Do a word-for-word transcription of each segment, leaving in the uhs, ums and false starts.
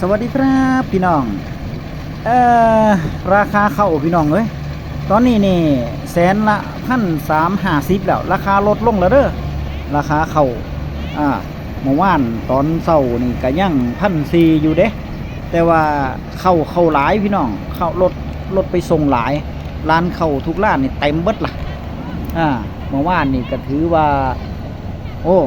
สวัสดีครับพี่น้อง เอ่อ ราคาข้าวพี่น้องเอ้ย ตอนนี้นี่แสนละพันสามห้าสิบแล้ว ราคาลดลงแล้วเด้อ ราคาข้าว อ่า เมื่อวานตอนเช้านี่ก็ยังพันสี่อยู่เด้ แต่ว่าข้าว ข้าวหลายพี่น้อง ข้าว รถ รถไปส่งหลาย ร้านข้าวทุกร้านนี่เต็มเบิดล่ะ อ่า เมื่อวานนี่ก็ถือว่า โอ้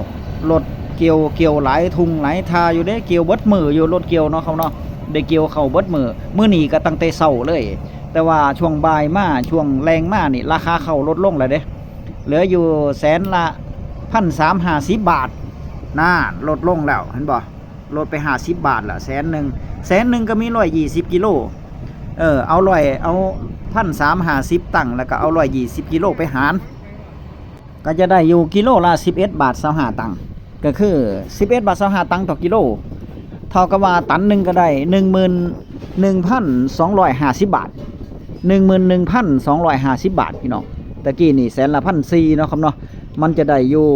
รถเกี่ยว เกี่ยวหลายทุ่งหลายทาอยู่เด้ เกี่ยวเบิดมื้ออยู่ รถเกี่ยวเนาะครับเนาะ ได้เกี่ยวข้าวเบิดมื้อ มื้อนี้ก็ตั้งแต่เช้าเลย แต่ว่าช่วงบ่ายมา ช่วงแลงมานี่ ราคาข้าวลดลงแล้วเด้ เหลืออยู่แสนละพันสามห้าสิบบาท น่า ลดลงแล้ว เห็นบ่ ลดไปห้าสิบบาทละ แสนหนึ่ง แสนหนึ่งก็มีร้อยยี่สิบกิโล เออ เอาร้อย เอาพันสามห้าสิบตังค์ แล้วก็เอาร้อยยี่สิบกิโลไปหาร ก็จะได้อยู่กิโลละสิบเอ็ดบาทซาวห้าตังค์ ก็คือสิบเอ็ดบาทซาวห้าตังค์ต่อกิโล เท่ากับว่าตันหนึ่งก็ได้หนึ่งหมื่นหนึ่งพันสองร้อยห้าสิบบาท หนึ่งหมื่นหนึ่งพันสองร้อยห้าสิบบาทพี่น้อง ตะกี้นี่แสนละพันสี่เนาะครับเนาะ มันจะได้อยู่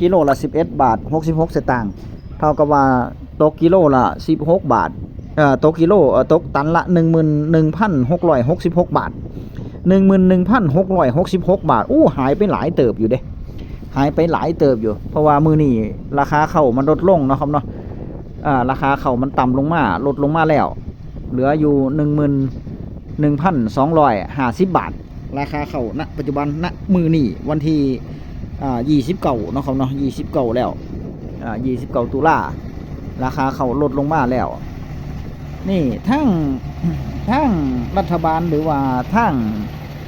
กิโลละสิบเอ็ดบาทหกสิบหกสตางค์ เท่ากับว่าตกกิโลละสิบหกบาท เอ่อ ตกกิโล เอ่อ ตกตันละหนึ่งหมื่นหนึ่งพันหกร้อยหกสิบหกบาท หนึ่งหมื่นหนึ่งพันหกร้อยหกสิบหกบาท อู้ หายไปหลายเติบอยู่เด้ หายไปหลายเติบอยู่ เพราะว่ามื้อนี้ราคาข้าวมันลดลงเนาะครับเนาะ อ่า ราคาข้าวมันต่ำลงมา ลดลงมาแล้ว เหลืออยู่หนึ่งหมื่นหนึ่งพันสองร้อยห้าสิบบาท ราคาข้าว ณ ปัจจุบัน ณ มื้อนี้ วันที่ อ่า ยี่สิบเก้าเนาะครับเนาะ ยี่สิบเก้าแล้ว อ่า ยี่สิบเก้าตุลา ราคาข้าวลดลงมาแล้ว นี่ทาง ทางรัฐบาลหรือว่าทาง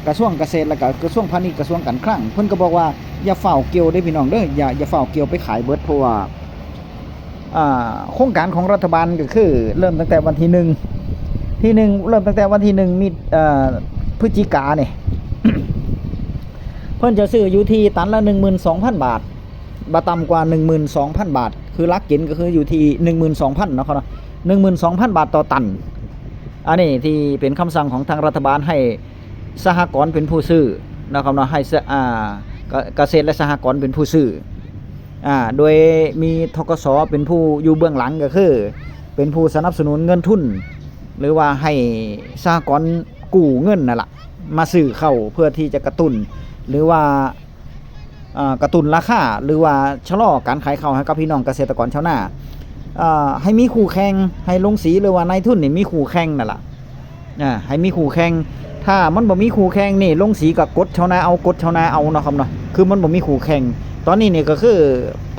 กระทรวงเกษตร แล้วก็กระทรวงพาณิชย์ กระทรวงการคลัง เพิ่นก็บอกว่าอย่าฟ้าวเกี่ยวเด้อพี่น้องเด้อ อย่า อย่าฟ้าวเกี่ยวไปขายเบิด เพราะว่า อ่า โครงการของรัฐบาลก็คือเริ่มตั้งแต่วันที่หนึ่ง ที่หนึ่ง เริ่มตั้งแต่วันที่หนึ่ง มิ เอ่อ พฤศจิกาเนี่ย เพิ่นจะซื้ออยู่ที่ตันละหนึ่งหมื่นสองพันบาท บ่ต่ำกว่าหนึ่งหมื่นสองพันบาท คือหลักเกณฑ์ก็คืออยู่ที่หนึ่งหมื่นสองพันเนาะครับเนาะ หนึ่งหมื่นสองพันบาทต่อตัน อันนี้ที่เป็นคำสั่งของทางรัฐบาลให้สหกรณ์เป็นผู้ซื้อนะครับเนาะ ให้สะ อ่า เก- เกษตรและสหกรณ์เป็นผู้ซื้อ อ่า โดยมี ธ.ก.ส. เป็นผู้อยู่เบื้องหลังก็คือ เป็นผู้สนับสนุนเงินทุน หรือว่าให้สหกรณ์กู้เงินนั่นแหละ มาซื้อข้าวเพื่อที่จะกระตุ้น หรือว่า อ่า กระตุ้นราคา หรือว่าชะลอการขายข้าวให้กับพี่น้องเกษตรกรชาวนา อ่า ให้มีคู่แข่ง ให้โรงสีหรือว่านายทุนนี่มีคู่แข่งนั่นล่ะ อ่า ให้มีคู่แข่ง ถ้ามันบ่มีคู่แข่งนี่ โรงสีก็กดชาวนาเอา กดชาวนาเอาเนาะครับเนาะ คือมันบ่มีคู่แข่ง ตอนนี้นี่ก็คือ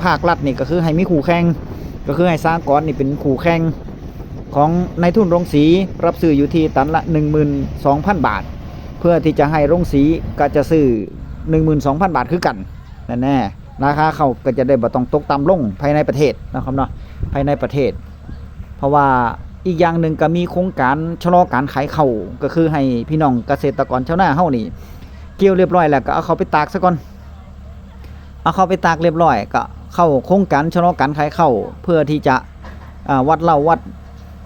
ภาครัฐนี่ก็คือให้มีคู่แข่ง ก็คือให้สหกรณ์นี่เป็นคู่แข่ง ของนายทุนโรงสี รับซื้ออยู่ที่ตันละหนึ่งหมื่นสองพันบาท เพื่อที่จะให้โรงสีก็จะซื้อหนึ่งหมื่นสองพันบาทคือกัน นั่นแน่ ราคาข้าวก็จะได้บ่ต้องตกต่ำลงภายในประเทศนะครับเนาะ ภายในประเทศ เพราะว่าอีกอย่างหนึ่งก็มีโครงการชะลอการขายข้าว ก็คือให้พี่น้องเกษตรกรชาวนาเฮานี่ เกี่ยวเรียบร้อยแล้วก็เอาข้าวไปตากซะก่อน เอาข้าวไปตากเรียบร้อย ก็เข้าโครงการชะลอการขายข้าว เพื่อที่จะ อ่า วัดเล่าวัด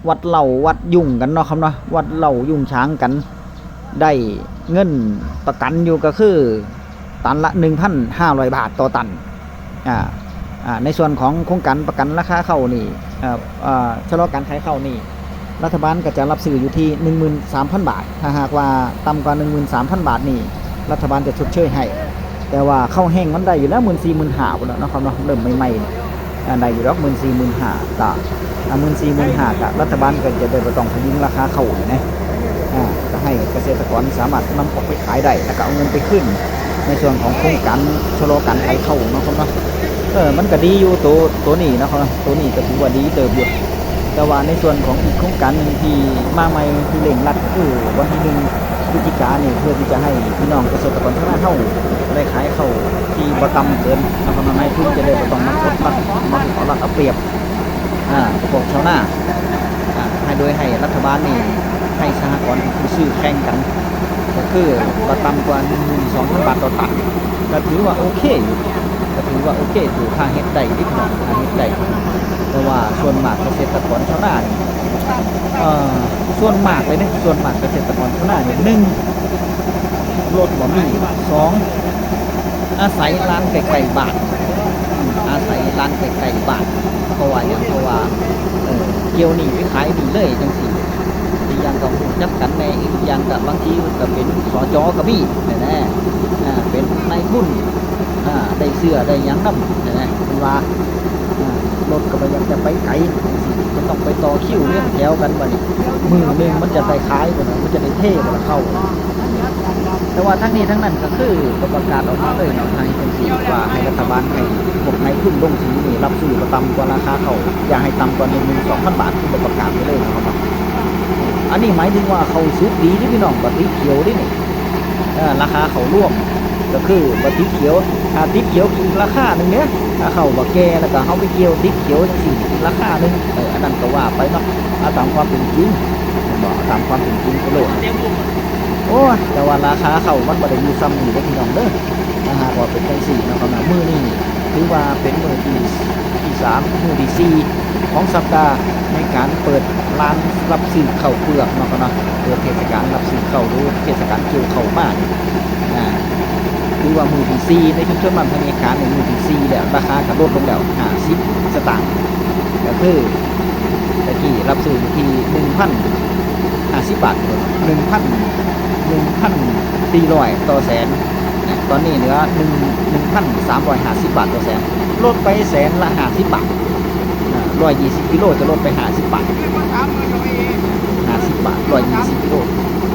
วัดเล่าวัดยุ่งกันเนาะครับเนาะ วัดเล่ายุ่งฉางกัน ได้เงินประกันอยู่ก็คือตันละหนึ่งพันห้าร้อยบาทต่อตัน อ่า อ่า ในส่วนของโครงการประกันราคาข้าวนี่ เอ่อ เอ่อ ชะลอการขายข้าวนี่ รัฐบาลก็จะรับซื้ออยู่ที่หนึ่งหมื่นสามพันบาท ถ้าหากว่าต่ำกว่าหนึ่งหมื่นสามพันบาทนี่ รัฐบาลจะชดเชยให้ แต่ว่าข้าวแห้งมันได้อยู่แล้ว หมื่นสี่ หมื่นห้าพุ้นแหล้วเนาะครับเนาะ เริ่มใหม่ๆนี่ อ่า ได้อยู่ดอก หมื่นสี่ หมื่นห้า ก็ อ่า หมื่นสี่ หมื่นห้า ก็รัฐบาลก็จะได้บ่ต้องพยุงราคาข้าวนี่นะ อ่า ก็ให้เกษตรกรสามารถนำออกไปขายได้ แล้วก็เอาเงินไปคืน ในส่วนของโครงการชะลอการขายข้าวเนาะครับเนาะ เออ มันก็ดีอยู่ ตัว ตัวนี้นะครับเนาะ ตัวนี้ก็ถือว่าดีเติบอยู่ แต่ว่าในส่วนของอีกโครงการหนึ่งที่มาใหม่ที่เร่งรัดก็คือวันที่หนึ่งพฤศจิกานี่ เพื่อที่จะให้พี่น้องเกษตรกรชาวนาเฮาได้ขายข้าวที่บ่ต่ำเกินนะครับเนาะ นายทุนจะได้บ่ต้องมากดรัด มาเอารัดเอาเปรียบ อ่า พวกชาวนา อ่า ให้ โดยให้รัฐบาลนี่ให้สหกรณ์เป็นผู้ซื้อแข่งกัน ก็คือบ่ต่ำกว่าหนึ่งหมื่นสองพันบาทต่อตัน ก็ถือว่าโอเคอยู่ ก็ถือว่าโอเคอยู่ ถ้าเฮ็ดได้เด้พี่น้อง ถ้าเฮ็ดได้ แต่ว่าส่วนมากเกษตรกรชาวนานี่ เอ่อ ส่วนมากเลยเด้ ส่วนมากเกษตรกรชาวนานี่ หนึ่ง รถบ่มี สอง อาศัยร้านใกล้ๆบ้าน อาศัยร้านใกล้ๆบ้าน เพราะว่าหยัง เพราะว่า เออ เกี่ยวนี่ไปขายนี่เลยจังซี่ อีกอย่างก็รู้จักกันแหน่ อีกอย่างก็บางทีก็เป็น สจ ก็มีแหน่ อ่า เป็นนายทุน อ่า ได้เสื้อได้หยังนำแหน่ เพิ่นว่า อ่า รถก็บ่อยากจะไปไกลจังซี่ ก็ต้องไปต่อคิวเรียงแถวกันบัดนี้ มื้อหนึ่งมันจะได้ขายบ่ล่ะ มันจะได้เทบ่ล่ะเข้า แต่ว่าทั้งนี้ทั้งนั้นก็คือก็ประกาศออกมาเลยเนาะ ให้จังซี่ว่าให้รัฐบาลให้พวกนายทุนลงสีนี่รับซื้อบ่ต่ำกว่าราคาเข้า อย่าให้ต่ำกว่า หนึ่งหมื่นสองพันบาท คือก็ประกาศไปเลยนะครับเนาะ อันนี้หมายถึงว่าเข้าสุกดีเด้อพี่น้อง บ่ติดเขียวเด้อนี่ เอ่อ ราคาเข้ารวม ก็คือบ่ติดเขียว ถ้าติดเขียวอีกราคาหนึ่งเด้ ถ้าเข้าบ่แก่แล้วก็เฮาไปเกี่ยวติดเขียวจังซี่อีกราคาหนึ่ง เออ อันนั้นก็ว่าไปเนาะ เอาตามความเป็นจริง แม่นบ่ เอาตามความเป็นจริงไปโลด โอ้ย แต่ว่าราคาเข้ามันบ่ได้อยู่ส่ำนี้เด้อพี่น้องเด้อ ถ้าหากว่าเป็นจังซี่เนาะครับเนาะ มื้อนี้ถือว่าเป็นมื้อที่ ที่สาม มื้อที่สี่ของสัปดาห์ในการเปิดร้านรับซื้อข้าวเปลือกเนาะครับเนาะ เปิดเทศกาลรับซื้อข้าวหรือเทศกาลเกี่ยวข้าวมา อ่า ถือว่ามื้อที่สี่ในชุมชนบ้านพญาคาร ในมื้อที่สี่แล้ว ราคาก็ลดลงแล้ว ห้าสิบสตางค์ ก็คือตะกี้รับซื้ออยู่ที่ หนึ่งพันห้าสิบบาท หนึ่งพัน หนึ่งพันสี่ร้อยต่อแสน นะ ตอนนี้เหลือ หนึ่ง หนึ่งพันสามร้อยห้าสิบบาทต่อแสน ลดไปแสนละห้าสิบบาท อ่า ร้อยยี่สิบกิโลจะลดไปห้าสิบบาท ห้าสิบบาท ร้อยยี่สิบกิโล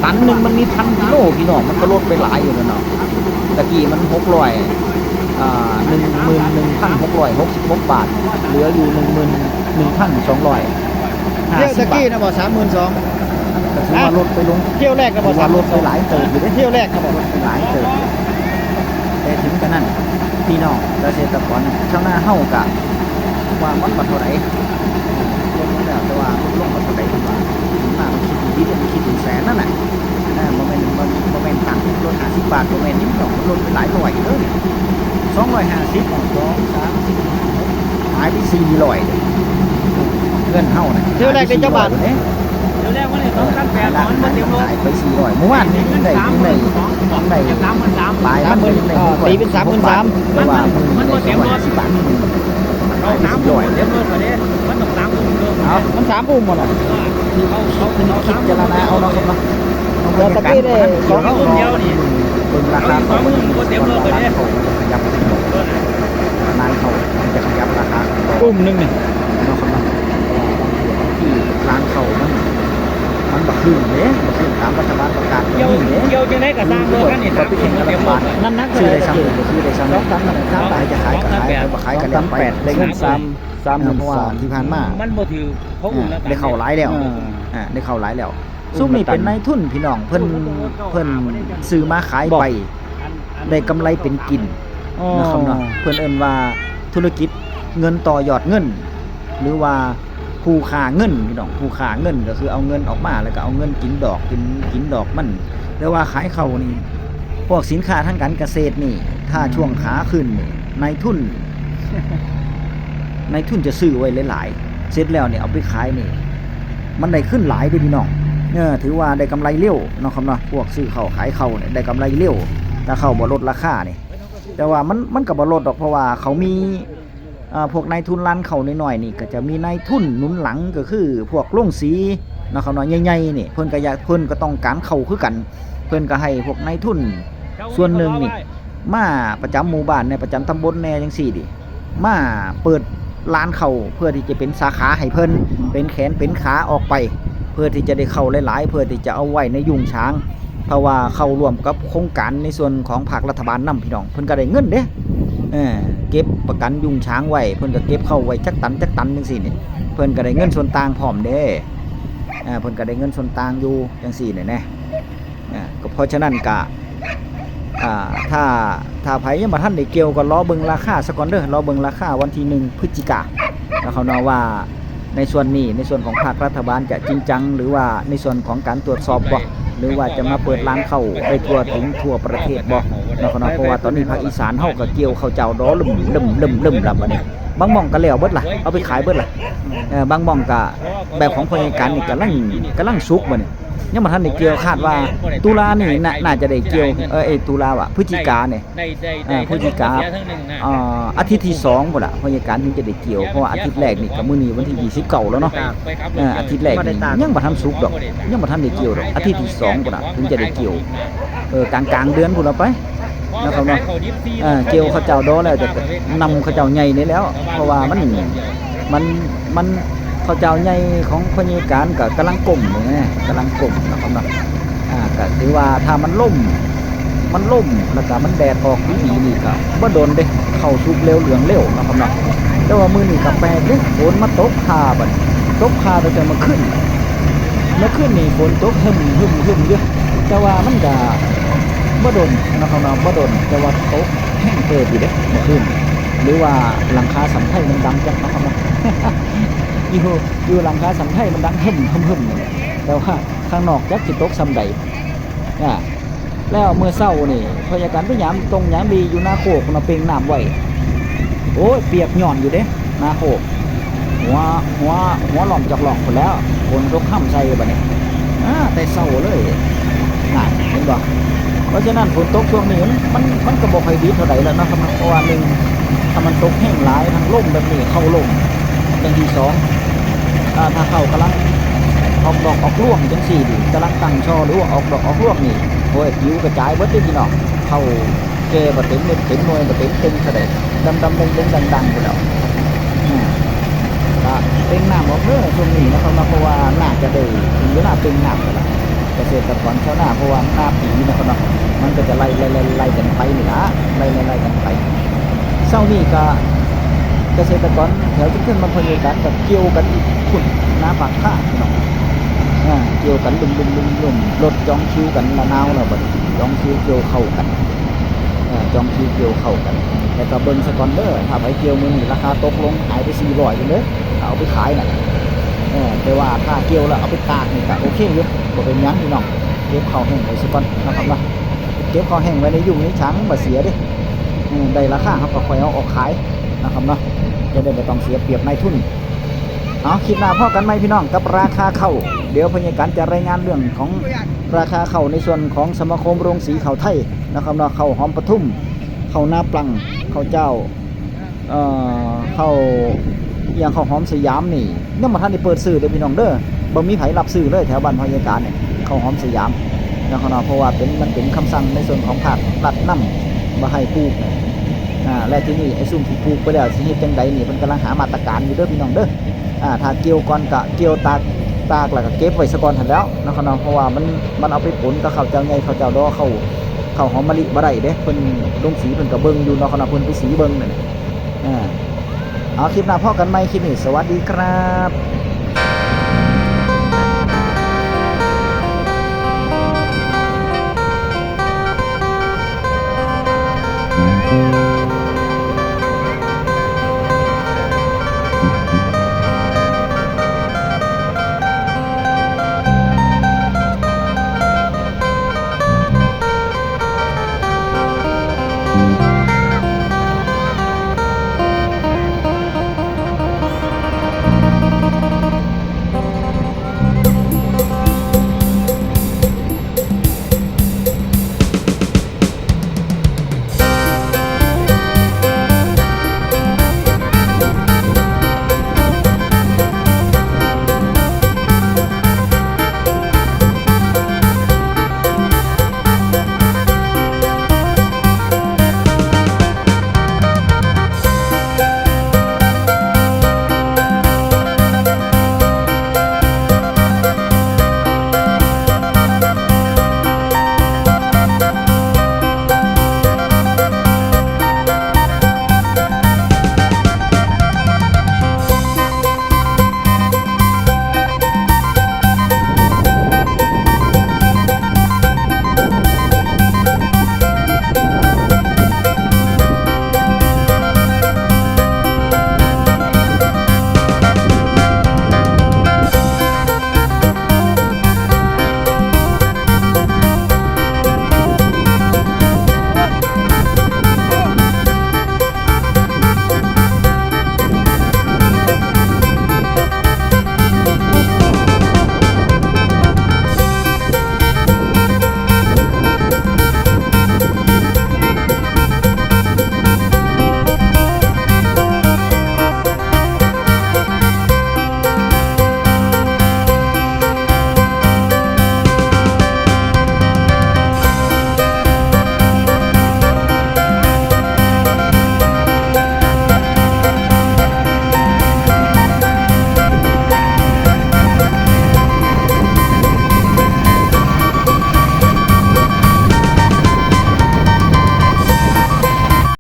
ตันหนึ่งมันมีพันกิโลพี่น้อง มันก็ลดไปหลายอยู่แล้วเนาะ ตะกี้มันหกร้อย อ่า หนึ่งหมื่นหนึ่งพันหกร้อยหกสิบหกบาท เหลืออยู่ หนึ่งหมื่นหนึ่งพันสองร้อยห้าสิบบาท เที่ยวตะกี้นะบอก สามหมื่นสอง ก็ถือว่าลดไปลง เที่ยวแรกนะบอก ถือว่าลดไปหลายเติบอยู่เด้ เที่ยวแรกนะบอก ลดไปหลายเติบอยู่ แต่ถึงกระนั้น พี่น้องเกษตรกรชาวนาเฮากะว่ามันบ่เท่าใด ลดลงแล้ว แต่ว่าลดลงบ่เท่าใด เพิ่นว่า เพิ่นมา เพิ่นคิดดีๆ เพิ่นคิดเป็นแสนนั่นแหละ นะ บ่แม่น บ่ บ่แม่นตังค์ ลดห้าสิบบาท บ่แม่นนี่ดอก มันลดไปหลายร้อยอยู่เด้อ สองร้อยห้าสิบ สอง สาม สี่ ห้า หก หายไปสี่ร้อยเด้ เงินเฮาน่ะ เที่ยวแรกได้จักบาท เด้ เดี๋ยวแรกว่าเนี่ย สองพันแปด มันบ่เต็มโล หายไปสี่ร้อย เมื่อวานนี้ยังได้ ยังได้ ยังได้ สามหมื่นสอง ปลายมันยังได้ เอ่อ ตีเป็น สามหมื่นสาม แต่ว่ามื้อนี้ได้ สองร้อยห้าสิบบาท หายไปสี่ร้อย เต็มโลกว่าเด้ มันต้องสามหมื่นโล เอา มันสามอุ้มบ่ล่ะ เอา เอา เอา พิจารณาเอาเนาะครับเนาะ แล้วตะกี้ได้ เกี่ยวเนาะ เบิ่งราคาของมัน สองหมื่นบ่เต็มโลกว่าเด้ ร้านเขามันจะขยับ ร้านเขามันจะขยับราคาของ อุ้มหนึ่งนี่ เนาะครับเนาะ ที่ร้านเขามัน มันบ่ขึ้นเด้ บ่ขึ้นตามรัฐบาลประกาศ เกี่ยว บ่มีเด้ เกี่ยวจังได๋ก็สร้างเด้อ คันนี้ บ่ไปแข่งกับรัฐบาล นั่นนัก ซื้อได้ซ้ำ เท่าไหร่ ซื้อได้ซ้ำ สองสามหมื่น สาม ขายจะขายก็ขาย สองสามแปด บ่ขายก็แล้วไป สองสามแปด ได้เงินสาม สามหมื่น เพราะว่าที่ผ่านมา มันบ่ถือเขา อ่า ได้เข้าหลายแล้ว อ่า อ่า ได้เข้าหลายแล้ว ซุมนี่เป็นนายทุนพี่น้อง เพิ่น เพิ่นซื้อมาขายไป ได้กำไรเป็นกิน อ๋อ นะครับเนาะ เพิ่นเอิ้นว่าธุรกิจเงินต่อยอดเงิน หรือว่าผู้ค้าเงินพี่น้อง ผู้ค้าเงินก็คือเอาเงินออกมาแล้วก็เอาเงินกินดอก กิน กินดอกมัน แต่ว่าขายข้าวนี่ พวกสินค้าทางการเกษตรนี่ ถ้า อืม ช่วงขาขึ้นนี่ นายทุน นายทุนจะซื้อไว้หลายๆ เสร็จแล้วเนี่ยเอาไปขายนี่ มันได้ขึ้นหลายเด้อพี่น้อง เออ ถือว่าได้กำไรเร็วเนาะครับเนาะ พวกซื้อข้าวขายข้าวเนี่ยได้กำไรเร็ว ถ้าข้าวบ่ลดราคานี่ แต่ว่ามัน มันก็บ่ลดดอก เพราะว่าเขามี อ่า พวกนายทุนร้านข้าวน้อยๆนี่ก็จะมีนายทุนหนุนหลัง ก็คือพวกโรงสีเนาะครับเนาะ ใหญ่ๆนี่ เพิ่นก็อยาก เพิ่นก็ต้องการข้าวคือกัน เพิ่นก็ให้พวกนายทุนส่วนหนึ่งนี่ มาประจำหมู่บ้านแหน่ ประจำตำบลแหน่จังซี้ดิ มาเปิดร้านข้าวเพื่อที่จะเป็นสาขาให้เพิ่น เป็นแขนเป็นขาออกไป เพื่อที่จะได้ข้าวหลายๆ เพื่อที่จะเอาไว้ในยุ้งฉาง เพราะว่าเข้าร่วมกับโครงการในส่วนของภาครัฐบาลนำพี่น้อง เพิ่นก็ได้เงินเด้ เออ เก็บประกันยุ้งฉางไว้ เพิ่นก็เก็บข้าวไว้จักตันจักตันจังซี้นี่ เพิ่นก็ได้เงินส่วนต่างพร้อมเด้ อ่า เพิ่นก็ได้เงินส่วนต่างอยู่จังซี้นี่แหน่ อ่า ก็เพราะฉะนั้นก็ อ่า ถ้า ถ้าไผยังบ่ทันได้เกี่ยวก็รอเบิ่งราคาซะก่อนเด้อ รอเบิ่งราคาวันที่หนึ่งพฤศจิกา แล้วเขาเนาะว่าในส่วนนี้ ในส่วนของภาครัฐบาลจะจริงจัง หรือว่าในส่วนของการตรวจสอบบ่ หรือว่าจะมาเปิดร้านข้าวได้ทั่วถึงทั่วประเทศบ่ เนาะครับเนาะ เพราะว่าตอนนี้ภาคอีสานเฮาก็เกี่ยวข้าวเจ้าดอลึมๆๆๆ แล้วบัดนี้ บางหม่องก็แล้วเบิดล่ะ เอาไปขายเบิดล่ะ เออ บางหม่องก็แบบของพ่อใหญ่การนี่กำลัง กำลังสุกบัดนี้ ยังบ่ทันได้เกี่ยว คาดว่าตุลานี่น่า น่าจะได้เกี่ยว เออ เอ้ย ตุลาว่ะ พฤศจิกาเนี่ย ได้ได้ อ่า ได้ พฤศจิกา ทั้งหมดเสียทั้งหนึ่งนะ อ่า อาทิตย์ที่สองพุ้นล่ะ พ่อใหญ่การถึงจะได้เกี่ยว เพราะว่าอาทิตย์แรกนี่ก็มื้อนี้วันที่ยี่สิบเก้าแล้วเนาะ ครับ ไปครับ เออ อาทิตย์แรกนี่ บ่ได้ตาก ยังบ่ทันสุกดอก บ่ได้ตาก ยังบ่ทันได้เกี่ยวดอก อาทิตย์ที่สองพุ้นล่ะ ถึงจะได้เกี่ยว เออ กลางๆเดือนพุ้นล่ะไป นะครับเนาะ เออ เกี่ยวข้าวเจ้าดอแล้วจะนำข้าวเจ้าใหญ่นี่แล้ว เพราะว่ามัน มัน มัน ข้าวเจ้าใหญ่ของพ่อใหญ่การก็กำลังก้มอยู่ไง กำลังก้มนะครับเนาะ อ่า ก็ถือว่าถ้ามันล่ม มันล่มแล้วก็มันแดดออกดีๆนี่ก็บ่โดนเด้ ข้าวสุกเร็วเหลืองเร็วนะครับเนาะ แต่ว่ามื้อนี้ก็แปลกเด้ ฝนมาตกคาบัดนี้ ตกคาตั้งแต่เมื่อคืน เมื่อคืนนี่ฝนตกหึ่มๆๆอยู่ แต่ว่ามันก็บ่โดนนะครับเนาะ บ่โดน แต่ว่าตกแฮงเติบอยู่เด้เมื่อคืน หรือว่าหลังคาสังไทมันดังจักนะครับเนาะ อยู่ อยู่หลังคาสังไทมันดังหึ่มๆๆนี่แหละ แต่ว่าข้างนอกจักสิตกส่ำใด อ่า แล้วมื้อเช้านี่พ่อใหญ่การไปยามตรงยามดีอยู่นาโคกเนาะ เป่งน้ำไว้ โอ้ย เปียกหย่อนอยู่เด้ นาโคก หัว หัว หัวหล่อมจอกหลอกพุ้นแล้ว ฝนตกห่ำใส่บัดนี้ อ่า แต่เช้าเลย น่ะ เห็นบ่ เพราะฉะนั้นฝนตกช่วงนี้มัน มัน มันก็บ่ค่อยดีเท่าใดแล้วเนาะครับเนาะ เพราะว่าหนึ่ง ถ้ามันตกแฮงหลาย ทั้งลมแบบนี้ ข้าวลม อย่างที่สอง อ่า ถ้าข้าวกำลังออกดอกออกรวงจังซี่นี่ กำลังตั้งช่อหรือว่าออกดอกออกรวงนี่ โอ้ย ปลิวกระจายเบิดเด้อพี่น้อง ข้าวแก่บ่เต็มเม็ดเต็มหน่วย บ่เต็มเต็งเท่าใด ดำๆเด้งๆดังๆพุ้นแล้ว อืม ก็เป่งน้ำออกเด้อช่วงนี้นะครับเนาะ เพราะว่าน่าจะได้ถึงเวลาเป่งน้ำแล้วล่ะ เกษตรกรชาวนา เพราะว่านาปีนะครับเนาะ มันก็จะไล่ๆๆๆกันไปนี่ล่ะ ไล่ๆๆกันไป เช้านี้ก็เกษตรกรแถวชุมชนบ้านพ่อใหญ่การก็เกี่ยวกันอีกพุ้น นาปากคาพี่น้อง อ่า เกี่ยวกันลุ่มๆๆๆ รถจองคิวกันละนาวแล้วบัดนี้ จองคิวเกี่ยวข้าวกัน เอ่อ จองคิวเกี่ยวข้าวกัน แล้วก็เบิ่งซะก่อนเด้อ ถ้าไผเกี่ยวมื้อนี้ราคาตกลง หายไปสี่ร้อยพุ้นเด้อ เอาไปขายน่ะ เออ แต่ว่าถ้าเกี่ยวแล้วเอาไปตากนี่ก็โอเคอยู่ บ่เป็นหยังพี่น้อง เก็บข้าวแห้งไว้ซะก่อนนะครับเนาะ เก็บข้าวแห้งไว้ในยุงในฉางบ่เสียเด้ อืม ได้ราคาเฮาก็ค่อยเอาออกขายนะครับเนาะ จะได้บ่ต้องเสียเปรียบนายทุน เอา คลิปหน้าพ้อกันใหม่พี่น้อง กับราคาข้าว เดี๋ยวพ่อใหญ่การจะรายงานเรื่องของราคาข้าวในส่วนของสมาคมโรงสีข้าวไทยนะครับเนาะ ข้าวหอมปทุม ข้าวนาปลัง ข้าวเจ้า เอ่อ ข้าว อิหยัง ข้าวหอมสยามนี่ ยังบ่ทันได้เปิดซื้อเด้อพี่น้องเด้อ บ่มีไผรับซื้อเลยแถวบ้านพ่อใหญ่การนี่ ข้าวหอมสยามนะครับเนาะ เพราะว่าเป็น มันเป็นคำสั่งในส่วนของภาครัฐนำ บ่ให้ปลูกนะ อ่า และทีนี้ไอ้ซุมที่ปลูกไปแล้วสิเฮ็ดจั่งใดนี่ เพิ่นกำลังหามาตรการอยู่เด้อพี่น้องเด้อ อ่า ถ้าเกี่ยวก่อนก็เกี่ยวตาก ตากแล้วก็เก็บไว้ซะก่อนหั้นแหล้วนะครับเนาะ เพราะว่ามัน มันเอาไปปนกับข้าวเจ้าใหญ่ ข้าวเจ้าดอ ข้าว ข้าวหอมมะลิบ่ได้เด้ เพิ่นลงสีเพิ่นก็เบิ่งอยู่เนาะครับเนาะ เพิ่นไปสีเบิ่งนั่นน่ะ อ่า เอา คลิปหน้าพ้อกันใหม่ คลิปนี้สวัสดีครับ